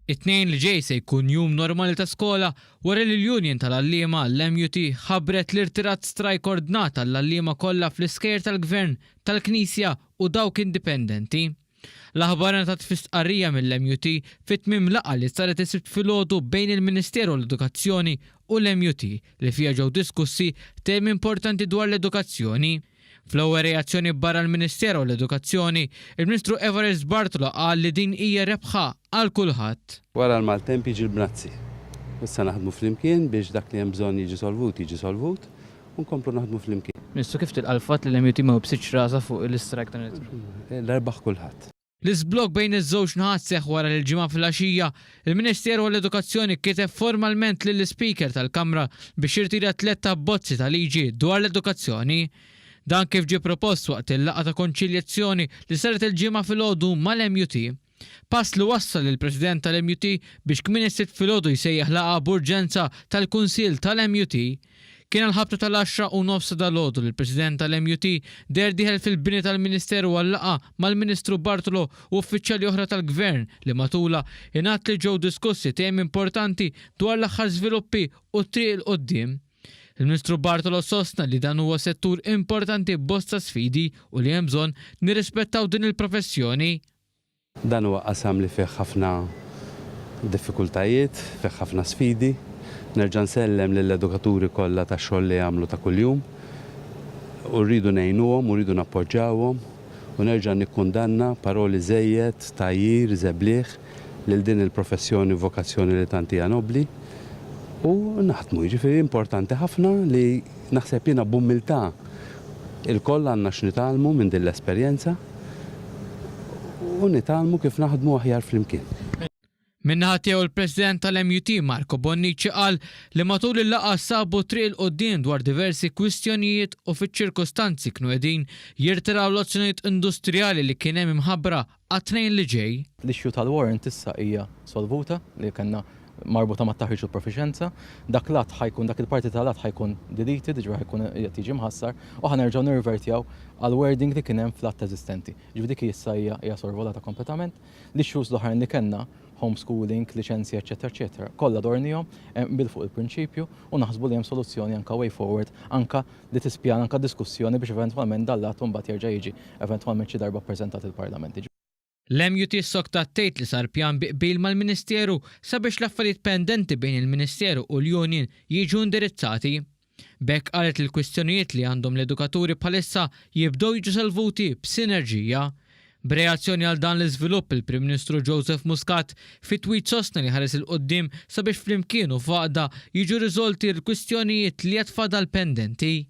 It-Tnejn li ġej se jkun jum normali ta' skola wara li l-Union tal-Għalliema, l-MUT, ħabbret li rtirat strajk ordnat għall-għalliema kollha fl-iskejjel tal-Gvern, tal-Knisja u dawk indipendenti. L-aħbar ingħatat fi stqarrija mill-MUT fi tmiem laqgħa li saret is-Sibt filgħodu bejn il-Ministeru għall-Edukazzjoni u l-MUT li fiha ġew diskussi temi importanti dwar l-edukazzjoni. Fl-ewwel reazzjoni barra l-Ministeru għall-Edukazzjoni, il-Ministru Evarist Bartolo qal li din hija rebħa għal kulħadd. Wara l-maltemp jiġi l-bnazzi. Issa naħdmu flimkien biex dak li hemm bżonn jiġi solvut jiġi solvut u nkomplu naħdmu flimkien. Ministru, kif tilqa' l-fatt li l-MUT ma wibsitx rasha fuq l-istrajk ta' nhar it-Tnejn? Rebaħ kulħadd. L-iżblokk bejn iż-żewġ naħat seħħ wara li l-Ġimgħa filgħaxija, il-Ministeru għall-Edukazzjoni kiteb formalment lill-Ispeaker tal-Kamra biex jirtira tlett abbozzi ta' liġi dwar l-edukazzjoni. Dan kif ġie propost waqt il-laqgħa ta' konċiljazzjoni li saret il-Ġimgħa filgħodu mal-MUT. Pass li wassal lill-President tal-MUT biex kmieni s-Sibt filgħodu jsejjaħ laqgħa b'urġenza tal-Kunsill tal-MUT. Kien għall-ħabta tal-għaxra u nofs ta' dalgħodu li l-President tal-MUT deher dieħel fil-bini tal-Ministeru għal laqgħa mal-Ministru Bartolo u uffiċjali oħra tal-Gvern li matulha ingħad li ġew diskussi temi importanti dwar l-aħħar żviluppi u t-triq 'il quddiem. Il-Ministru Bartolo sostna li dan huwa settur importanti b'bosta sfidi u li hemm bżonn nirrispettaw din il-professjoni. Dan huwa qasam li fih ħafna diffikultajiet, fih ħafna sfidi. Nerġa' nsellem lill-edukaturi kollha tax-xogħol li jagħmlu ta' kuljum u rridu ngħinuhom u rridu nappoġġawhom u nerġa' nikkundanna paroli żejjed, tgħajjir, żebliħ lil din il-professjoni u vokazzjoni li tant hija nobbli u naħdmu. Jiġifieri importanti ħafna li naħseb jiena b'umiltà Ilkoll għandna x'nitgħallmu minn din l-esperjenza u nitgħallmu kif naħdmu aħjar flimkien. Min-naħa tiegħu l-President tal-MUT Marco Bonnici qal li matul il-laqgħa sabu triq 'il quddiem dwar diversi kwistjonijiet u fiċ-ċirkustanzi kienu qegħdin jirtiraw l-azzjonijiet industrijali li kien hemm imħabbra għat-Tnejn li ġej. L-issue tal-warrant issa hija solvuta li kellna marbuta mat-taħriġ u l-profiċenza. Dak l-att ħa jkun, dak il-parti tal-att ħa jkun deleted, jiġifieri ħa jkun qed jiġi mħassar u ħa nerġgħu nirrivertjaw għall-wording li kien hemm fl-att eżistenti. Jiġifieri dik issa hija hija sorvolata kompletament. L-issues l-oħrajn li kellna, homeschooling, liċenzja eċċetera eċċetera, kollha dornihom, hemm qbil fuq il-prinċipju u naħsbu li hemm soluzzjoni anke way forward anke li tispjana anke diskussjoni biex eventwalment dan l-att imbagħad jerġa' jiġi eventwalment xi darba ppreżentat il-Parlament. L-MUT ssoktat tgħid li sar pjan bi qbil mal-Ministeru sabiex l-affarijiet pendenti bejn il-Ministeru u l-union jiġu indirizzati. B'hekk qalet li l-kwistjonijiet li għandhom l-edukaturi bħalissa jibdew jiġu solvuti b'sinerġija. B'reazzjoni għal dan l-iżvilupp il-Prim Ministru Joseph Muscat fi tweet sostna li ħares 'il quddiem sabiex flimkien u f'għaqda jiġu riżolti l-kwistjonijiet li għad fadal pendenti.